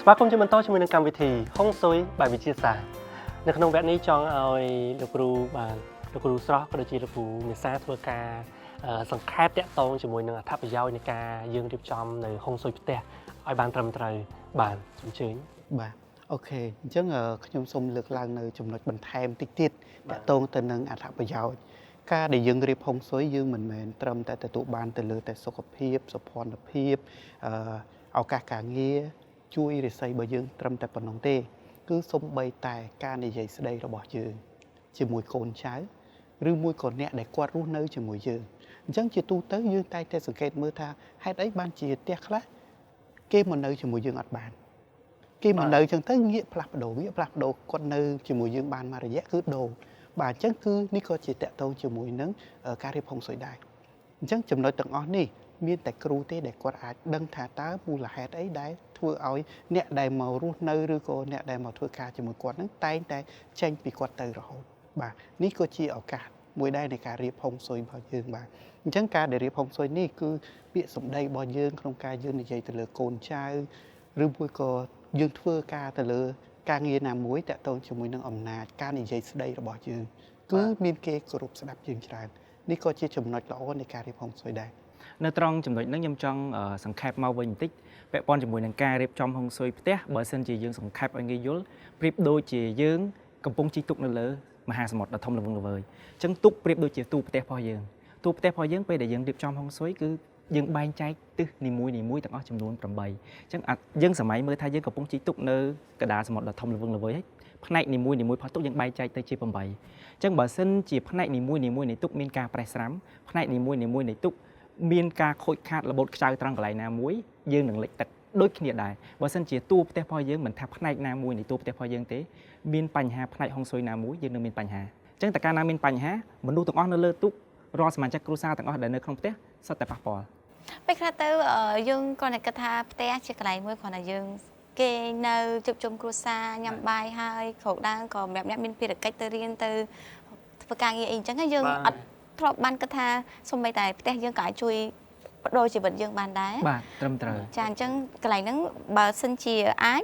ស្វាគមន៍ជាបន្តជាមួយនឹងកម្មវិធីហុងស៊ុយបែបវិទ្យាសាស្ត្រនៅក្នុងវគ្គនេះចង់ឲ្យលោកគ្រូបាទលោកគ្រូស្រស់ក៏ដូចជាលោកគ្រូមេសាធ្វើការសង្ខេបតាក់ទងជាមួយនឹងអត្ថប្រយោជន៍នៃការយើងរៀបចំនៅហុងស៊ុយផ្ទះឲ្យបានត្រឹមត្រូវបាទសូមអញ្ជើញ បាទ OK អញ្ចឹងខ្ញុំសូមលើកឡើងនៅចំណុចបន្ថែមតិចទៀត បាទ តាក់ទងទៅនឹងអត្ថប្រយោជន៍ការដែលយើងរៀបហុងស៊ុយយើងមិនមែនត្រឹមតែទទួលបានទៅលើតែសុខភាពសោភ័ណភាពឱកាសការងារជួយរិស័យរបស់យើងត្រឹមតែប៉ុណ្ណឹងទេ គឺសូម្បីតែការនិយាយស្ដីរបស់យើងជាមួយកូនចៅឬមួយក៏អ្នកដែលគាត់រស់នៅជាមួយយើងអញ្ចឹងជាទូទៅយើងតែងតែសង្កេតមើលថាហេតុអីបានជាផ្ទះខ្លះគេមកនៅជាមួយយើងអត់បាន គេមកនៅអញ្ចឹងទៅងាកផ្លាស់ប្ដូរងាកផ្លាស់ប្ដូរគាត់នៅជាមួយយើងបានមួយរយៈគឺដូរបាទអញ្ចឹងគឺនេះក៏ជាតាក់ទងជាមួយនឹងការរៀបហុងស៊ុយដែរអញ្ចឹងចំណុចទាំងអស់នេះមានតែគ្រូទេដែលគាត់អាចដឹងថាតើមូលហេតុអីដែលធ្វើឲ្យអ្នកដែលមករស់នៅឬក៏អ្នកដែលមកធ្វើការជាមួយគាត់ហ្នឹងតែងតែចេញពីគាត់ទៅរហូតបាទនេះក៏ជាឱកាសមួយដែរនៃការរៀបហុងស៊ុយរបស់យើងបាទអញ្ចឹងការដែលរៀបហុងស៊ុយនេះគឺពាក្យសម្ដីរបស់យើងក្នុងការយើងនិយាយទៅលើកូនចៅឬមួយក៏យើងធ្វើការទៅលើការងារណាមួយតាក់ទងជាមួយនឹងអំណាចការនិយាយស្ដីរបស់យើងគឺមានគេគោរពស្ដាប់យើងច្រើននេះក៏ជាចំណុចល្អនៃការរៀបហុងស៊ុយដែរ នៅត្រង់ចំណុចហ្នឹងខ្ញុំចង់សង្ខេបមកវិញបន្តិចពាក់ព័ន្ធជាមួយនឹងការរៀបចំហុងស៊ុយផ្ទះបើសិនជាយើងសង្ខេបឲ្យងាយយល់ប្រៀបដូចជាយើងកំពុងជិះទូកនៅលើមហាសមុទ្រដ៏ធំល្វឹងល្វើយអញ្ចឹងទូកប្រៀបដូចជាទូផ្ទះរបស់យើងទូផ្ទះរបស់យើងពេលដែលយើងរៀបចំហុងស៊ុយគឺយើងបែងចែកទិសនីមួយៗទាំងអស់ចំនួន8អញ្ចឹងយើងសម័យមើលថាយើងកំពុងជិះទូកនៅកណ្ដាលសមុទ្រដ៏ធំល្វឹងល្វើយហើយផ្នែកនីមួយៗរបស់ទូកយើងបែងចែកទៅជា8អញ្ចឹងបើសិនជាផ្នែកនីមួយៗនៃទូកមានការប្រេះស្រាំផ្នែកនីមួយៗនៃទូកមានការខូចខាតរបូតខ្ចៅត្រង់កន្លែងណាមួយយើងនឹងលិចទឹកដូចគ្នាដែរបើសិនជាតួផ្ទះរបស់យើងមិនថាផ្នែកណាមួយនៃតួផ្ទះរបស់យើងទេមានបញ្ហាផ្នែកហុងស៊ុយណាមួយយើងនឹងមានបញ្ហាអញ្ចឹងតែកាលណាមានបញ្ហាមនុស្សទាំងអស់នៅលើទូករាល់សមាជិកគ្រួសារទាំងអស់ដែលនៅក្នុងផ្ទះសុទ្ធតែប៉ះពាល់ ពេលខ្លះទៅយើងគ្រាន់តែគិតថាផ្ទះជាកន្លែងមួយគ្រាន់តែយើងគេងនៅជួបជុំគ្រួសារញ៉ាំបាយហើយក្រោកឡើងក៏ម្នាក់ៗមានភារកិច្ចទៅរៀនទៅធ្វើការងារអីអញ្ចឹងហើយយើង បាទ អត់ធ្លាប់បានគិតថាសូម្បីតែផ្ទះយើងក៏អាចជួយបដូរជីវិតយើងបានដែរ បាទត្រឹមត្រូវ ចាអញ្ចឹងកន្លែងហ្នឹងបើសិនជាអាច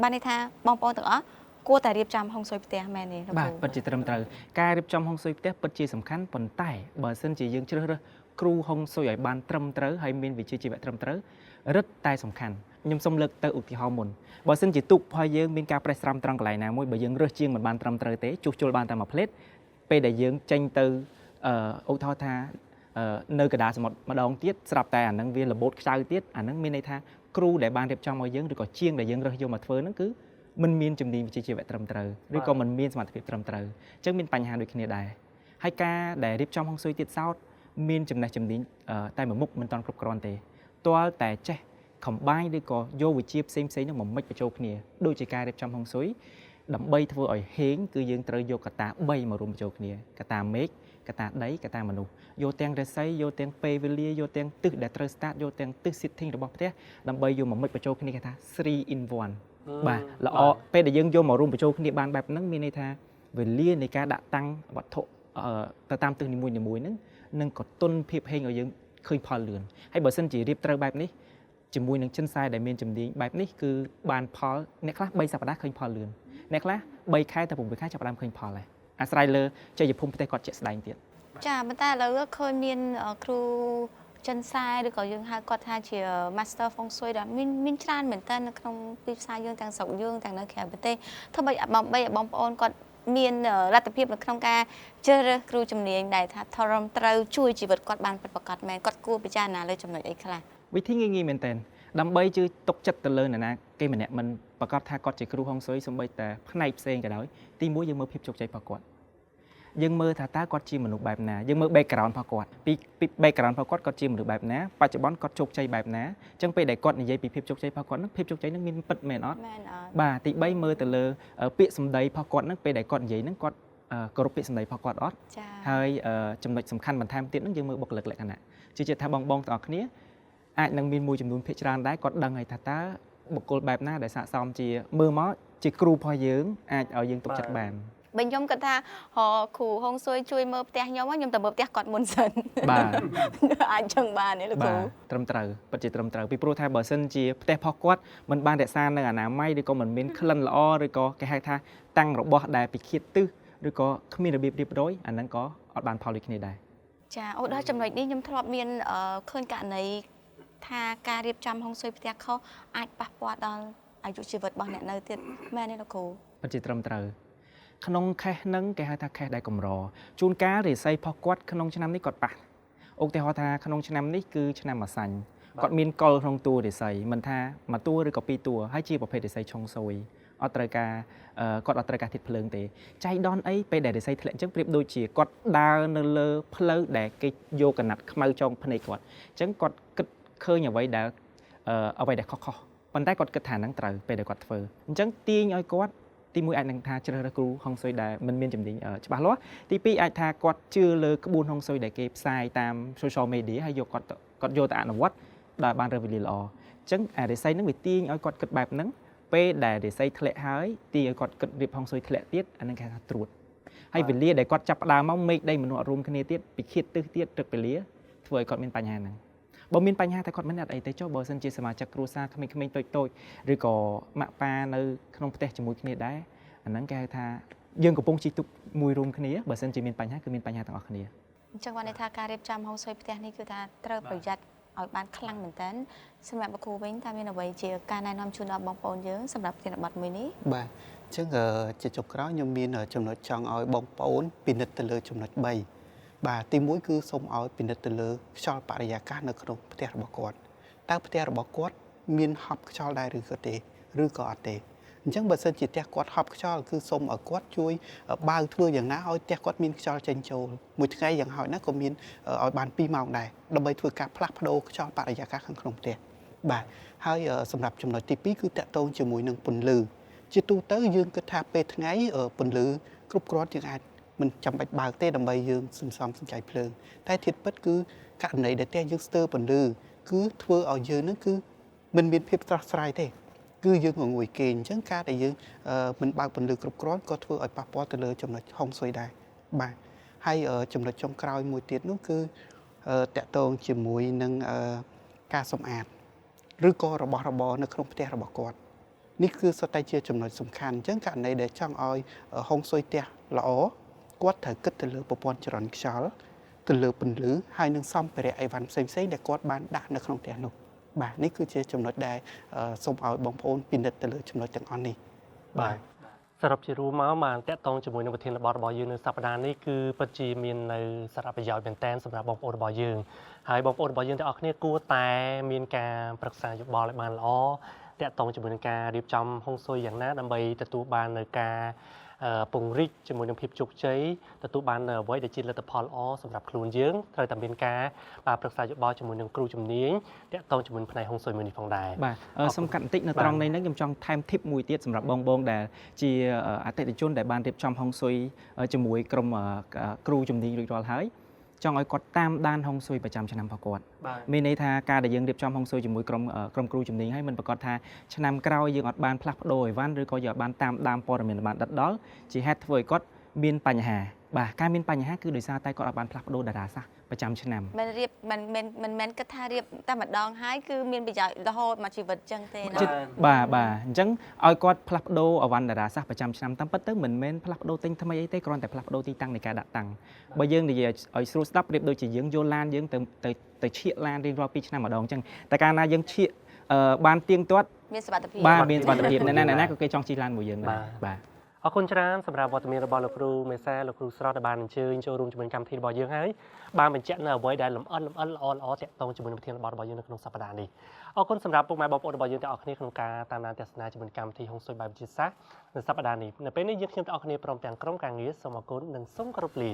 បានន័យថាបងប្អូនទាំងអស់គួរតែរៀបចំហុងស៊ុយផ្ទះមែនទេលោក បាទ គ្រូ ពិតជាត្រឹមត្រូវការរៀបចំហុងស៊ុយផ្ទះពិតជាសំខាន់ប៉ុន្តែបើសិនជាយើងជ្រើសរើសគ្រូហុងស៊ុយឲ្យបានត្រឹមត្រូវហើយមានវិជ្ជាជីវៈត្រឹមត្រូវរឹតតែសំខាន់ខ្ញុំសូមលើកទៅឧទាហរណ៍មុនបើសិនជាទូករបស់យើងមានការប្រេះស្រាំត្រង់កន្លែងណាមួយបើយើងរើសជាងមិនបានត្រឹមត្រូវទេជួសជុលបានតែមួយផ្លេតពេលដែលយើងចេញទៅឧទាហរណ៍ថានៅកណ្ដាលសមុទ្រម្ដងទៀតស្រាប់តែអាហ្នឹងវារបូតខ្ចៅទៀតអាហ្នឹងមានន័យថាគ្រូដែលបានរៀបចំឲ្យយើងឬក៏ជាងដែលយើងរើសយកមកធ្វើហ្នឹងគឺមិនមានជំនាញវិជ្ជាជីវៈត្រឹមត្រូវឬក៏មិនមានសមត្ថភាពត្រឹមត្រូវអញ្ចឹងមានបញ្ហាដូចគ្នាដែរហើយការដែលរៀបចំហុងស៊ុយទៀតសោតមានចំណេះជំនាញតែមួយមុខមិនទាន់គ្រប់គ្រាន់ទេទាល់តែចេះ combine ឬក៏យកវិជ្ជាផ្សេងៗហ្នឹងមកមិចបញ្ចូលគ្នាដូចជាការរៀបចំហុងស៊ុយដើម្បីធ្វើឲ្យហេងគឺយើងត្រូវយកកត្តា3មករួមបញ្ចូលគ្នាកត្តាមេឃកត្តាដីកត្តាមនុស្សយកទាំងរាសីយកទាំងពេលវេលាយកទាំងទិសដែលត្រូវ start យកទាំងទិស setting របស់ផ្ទះដើម្បីយកមកមិចបញ្ចូលគ្នាគេថា3 in 1បាទល្អពេលដែលយើងយកមករួមបញ្ចូលគ្នាបានបែបហ្នឹងមានន័យថាវេលានៃការដាក់តាំងវត្ថុទៅតាមទិសនីមួយៗហ្នឹងនឹងកតុនភាពហេងឲ្យយើងឃើញផលលឿនហើយបើសិនជារៀបត្រូវបែបនេះជាមួយនឹងចិនសែដែលមានជំនាញបែបនេះគឺបានផលអ្នកខ្លះ3សប្តាហ៍ឃើញផលលឿនអ្នកខ្លះ3ខែទៅ6ខែចាប់ផ្ដើមឃើញផលហើយអាស្រ័យលើជ័យភូមិផ្ទះគាត់ជាក់ស្ដែងទៀត ចាប៉ុន្តែឥឡូវឃើញមានគ្រូចិនសែឬក៏យើងហៅគាត់ថាជា Master Feng Shui ដែលមានច្រើនមែនតើនៅក្នុងទីផ្សារយើងទាំងស្រុកយើងទាំងនៅក្រៅប្រទេសធ្វើម៉េចឲ្យបងបីឲ្យបងប្អូនគាត់មានលទ្ធភាពនៅក្នុងការជ្រើសរើសគ្រូជំនាញដែលថាថរមត្រូវជួយជីវិតគាត់បានពិតប្រាកដមែនគាត់គួរពិចារណាលើចំណុចអីខ្លះ វិធីងាយៗមែនតើដើម្បីជឿទុកចិត្តទៅលើនរណាគេម្នាក់មិនប្រកាសថាគាត់ជាគ្រូហុងស៊ុយសូម្បីតែផ្នែកផ្សេងក៏ដោយទីមួយយើងមើលភាពជោគជ័យរបស់គាត់យើងមើលថាតើគាត់ជាមនុស្សបែបណាយើងមើល background របស់គាត់ពី background របស់គាត់គាត់ជាមនុស្សបែបណាបច្ចុប្បន្នគាត់ជោគជ័យបែបណាអញ្ចឹងពេលដែលគាត់និយាយពីភាពជោគជ័យរបស់គាត់ហ្នឹងភាពជោគជ័យហ្នឹងមានពិតមែនអត់ មែនអត់ បាទទី3មើលទៅលើពាក្យសម្ដីរបស់គាត់ហ្នឹងពេលដែលគាត់និយាយហ្នឹងគាត់គោរពពាក្យសម្ដីរបស់គាត់អត់ ចា ហើយចំណុចសំខាន់បន្ថែមទៀតហ្នឹងយើងមើលបុគ្គលិកលក្ខណៈជឿជាក់ថាបងបងទាំងអស់គ្នាអាចនឹងមានមួយចំនួនភាគច្រើនដែរគាត់ដឹងហើយថាតើបុគ្គលបែបណាដែលស័ក្តិសមជាមើលមកជាគ្រូរបស់យើងអាចឲ្យយើងទុកចិត្តបាន បើខ្ញុំគិតថាហគ្រូហុងស៊ុយជួយមើលផ្ទះខ្ញុំខ្ញុំទៅមើលផ្ទះគាត់មុនសិន បាទ អាចចឹងបានទេលោកគ្រូ បាទត្រឹមត្រូវពិតជាត្រឹមត្រូវពីព្រោះថាបើសិនជាផ្ទះរបស់គាត់មិនបានរក្សានៅអនាម័យឬក៏មិនមានក្លិនល្អឬក៏គេហៅថាតាំងរបស់ដែលពិឃាតទិសឬក៏គ្មានរបៀបរៀបរយអាហ្នឹងក៏អត់បានផលដូចគ្នាដែរ ចាអូដល់ចំណុចនេះខ្ញុំធ្លាប់មានឃើញករណីថាការរៀបចំហុងស៊ុយផ្ទះខុសអាចប៉ះពាល់ដល់អាយុជីវិតរបស់អ្នកនៅទៀតមែនទេលោកគ្រូ ពិតជាត្រឹមត្រូវក្នុងខេសហ្នឹងគេហៅថាខេសដែលកម្រជួនកាលរាសីរបស់គាត់ក្នុងឆ្នាំនេះគាត់ប៉ះឧទាហរណ៍ថាក្នុងឆ្នាំនេះគឺឆ្នាំម្សាញ់គាត់មានកុលក្នុងតួរាសីមិនថាមួយតួឬក៏ពីរតួហើយជាប្រភេទរាសីឆុងស៊ុយអត់ត្រូវការគាត់អត់ត្រូវការធាតុភ្លើងទេចៃដន្យអីពេលដែលរាសីធ្លាក់អញ្ចឹងប្រៀបដូចជាគាត់ដើរនៅលើផ្លូវដែលគេយកកណាត់ខ្មៅចងភ្នែកគាត់អញ្ចឹងគាត់គិតឃើញអ្វីដែលអ្វីដែលខុសៗប៉ុន្តែគាត់គិតថាហ្នឹងត្រូវពេលដែលគាត់ធ្វើអញ្ចឹងទាញឲ្យគាត់ទីមួយអាចនឹងថាជ្រើសរើសគ្រូហុងស៊ុយដែលមិនមានជំនាញច្បាស់លាស់ទីពីរអាចថាគាត់ជឿលើក្បួនហុងស៊ុយដែលគេផ្សាយតាម social media ហើយយកគាត់គាត់យកទៅអនុវត្តដោយបានរើសវេលាល្អអញ្ចឹងអារិស័យហ្នឹងវាទាញឲ្យគាត់គិតបែបហ្នឹងពេលដែលរិស័យធ្លាក់ហើយទាញឲ្យគាត់គិតរៀបហុងស៊ុយធ្លាក់ទៀតអាហ្នឹងគេថាត្រួតហើយវេលាដែលគាត់ចាប់ផ្ដើមមកមេឃដីមនុស្សរួមគ្នាទៀតពិឃាតទិសទៀតទឹកវេលាធ្វើឲ្យគាត់មានបញ្ហាហ្នឹងបើមានបញ្ហាតែគាត់មិនអត់អីទេចុះបើសិនជាសមាជិកគ្រួសារក្មេងៗតូចៗឬក៏ម៉ាក់ប៉ានៅក្នុងផ្ទះជាមួយគ្នាដែរអាហ្នឹងគេហៅថាយើងកំពុងជិះទូកមួយរួមគ្នាបើសិនជាមានបញ្ហាគឺមានបញ្ហាទាំងអស់គ្នា អញ្ចឹងបានន័យថាការរៀបចំហុងស៊ុយផ្ទះនេះគឺថាត្រូវប្រយ័ត្នឲ្យបានខ្លាំងមែនតើសម្រាប់លោកគ្រូវិញតើមានអ្វីជាការណែនាំជូនដល់បងប្អូនយើងសម្រាប់ប្រធានបទមួយនេះ បាទអញ្ចឹងជាចុងក្រោយខ្ញុំមានចំណុចចង់ឲ្យបងប្អូនពិនិត្យទៅលើចំណុច3បាទទី1គឺសូមឲ្យពិនិត្យទៅលើខ្យល់បរិយាកាសនៅក្នុងផ្ទះរបស់គាត់តើផ្ទះរបស់គាត់មានហប់ខ្យល់ដែរឬក៏ទេឬក៏អត់ទេអញ្ចឹងបើសិនជាផ្ទះគាត់ហប់ខ្យល់គឺសូមឲ្យគាត់ជួយបើកធ្វើយ៉ាងណាឲ្យផ្ទះគាត់មានខ្យល់ចេញចូលមួយថ្ងៃយ៉ាងហោចណាស់ក៏មានឲ្យបាន2ម៉ោងដែរដើម្បីធ្វើការផ្លាស់ប្ដូរខ្យល់បរិយាកាសខាងក្នុងផ្ទះបាទហើយសម្រាប់ចំណុចទី2គឺតកតងជាមួយនឹងពន្លឺជាទូទៅយើងគិតថាពេលថ្ងៃពន្លឺគ្រប់គ្រាន់យើងអាចមិនចាំបាច់បើកទេដើម្បីយើងសន្សំសំចៃភ្លើងតែធាតុពិតគឺករណីដែលផ្ទះយើងស្ទើរពន្លឺគឺធ្វើឲ្យយើងនឹងគឺមិនមានភាពស្រស់ស្រាយទេគឺយើងងងុយគេងអញ្ចឹងការដែលយើងមិនបើកពន្លឺគ្រប់គ្រាន់ក៏ធ្វើឲ្យប៉ះពាល់ទៅលើចំណុចហុងស៊ុយដែរបាទហើយចំណុចចុងក្រោយមួយទៀតនោះគឺតកតងជាមួយនឹងការសម្អាតឬក៏របស់របរនៅក្នុងផ្ទះរបស់គាត់នេះគឺសុទ្ធតែជាចំណុចសំខាន់អញ្ចឹងករណីដែលចង់ឲ្យហុងស៊ុយផ្ទះល្អគាត់ត្រូវគិតទៅលើប្រព័ន្ធចរន្តខ្យល់ទៅលើពន្លឺហើយនឹងសម្ភារៈអីវ៉ាន់ផ្សេងៗដែលគាត់បានដាក់នៅក្នុងផ្ទះនោះបាទនេះគឺជាចំណុចដែលសូមឲ្យបងប្អូនពិនិត្យទៅលើចំណុចទាំងអស់នេះ បាទសរុបជារួមមកបានតកតងជាមួយនឹងប្រធានបទរបស់យើងនៅសប្តាហ៍នេះគឺពិតជាមាននៅសារៈប្រយោជន៍មែនទែនសម្រាប់បងប្អូនរបស់យើងហើយបងប្អូនរបស់យើងទាំងអស់គ្នាគួរតែមានការប្រឹក្សាយោបល់ឲ្យបានល្អតកតងជាមួយនឹងការរៀបចំហុងស៊ុយយ៉ាងណាដើម្បីទទួលបាននៅការពង្រីកជាមួយនឹងភាពជោគជ័យទទួលបាននៅអ្វីដែលជាលទ្ធផលល្អសម្រាប់ខ្លួនយើងត្រូវតែមានការបាទប្រឹក្សាយោបល់ជាមួយនឹងគ្រូជំនាញតាក់ទងជាមួយផ្នែកហុងស៊ុយមួយនេះផងដែរ បាទសូមកាត់បន្តិចនៅត្រង់នេះខ្ញុំចង់ថែមធីបមួយទៀតសម្រាប់បងៗដែលជាអតិថិជនដែលបានរៀបចំហុងស៊ុយជាមួយក្រុមគ្រូជំនាញរួចរាល់ហើយចង់ឲ្យគាត់តាមដានហុងស៊ុយប្រចាំឆ្នាំរបស់គាត់មានន័យថាការដែលយើងរៀបចំហុងស៊ុយជាមួយក្រុមគ្រូជំនាញហើយមិនប្រាកដថាឆ្នាំក្រោយយើងអត់បានផ្លាស់ប្ដូរអីវ៉ាន់ឬក៏យើងអត់បានតាមដានព័ត៌មានបានដិតដល់ជាហេតុធ្វើឲ្យគាត់មានបញ្ហាបាទការមានបញ្ហាគឺដោយសារតែគាត់អត់បានផ្លាស់ប្ដូរតារាសាស្ត្រប្រចាំឆ្នាំ មិនរៀបមិនមិនមិនមែនគិតថារៀបតែម្ដងហើយគឺមានប្រយោជន៍រហូតមកជីវិតចឹងទេណា បាទបាទអញ្ចឹងឲ្យគាត់ផ្លាស់ប្ដូរអវ៉ាន់តារាសាស្ត្រប្រចាំឆ្នាំតាមពិតទៅមិនមែនផ្លាស់ប្ដូរទិញថ្មីអីទេគ្រាន់តែផ្លាស់ប្ដូរទីតាំងនៃការដាក់តាំងបើយើងនិយាយឲ្យស្រួលស្ដាប់ប្រៀបដូចជាយើងយកឡានយើងទៅទៅទៅឈៀកឡានរៀងរាល់2ឆ្នាំម្ដងអញ្ចឹងតែកាលណាយើងឈៀកបានទៀងទាត់ មានសុវត្ថិភាព បាទមានសុវត្ថិភាពណែណាក៏គេចង់ជិះឡានមួយយើងដែរបាទ អរគុណច្រើនសម្រាប់វត្តមានរបស់លោកគ្រូមេសាលោកគ្រូស្រស់ដែលបានអញ្ជើញចូលរួមជាមួយកម្មវិធីរបស់យើងហើយបានបញ្ជាក់នៅអ្វីដែលលម្អិតលម្អិតល្អល្អតាក់ទងជាមួយនឹងប្រធានបទរបស់យើងនៅក្នុងសប្តាហ៍នេះអរគុណសម្រាប់ពុកម៉ែបងប្អូនរបស់យើងទាំងអស់គ្នាក្នុងការតាមដានទស្សនាជាមួយកម្មវិធីហុងស៊ុយបែបវិទ្យាសាស្ត្រនៅសប្តាហ៍នេះនៅពេលនេះយើងខ្ញុំទាំងអស់គ្នាព្រមទាំងក្រុមការងារសូមអរគុណនិងសូមគោរពលា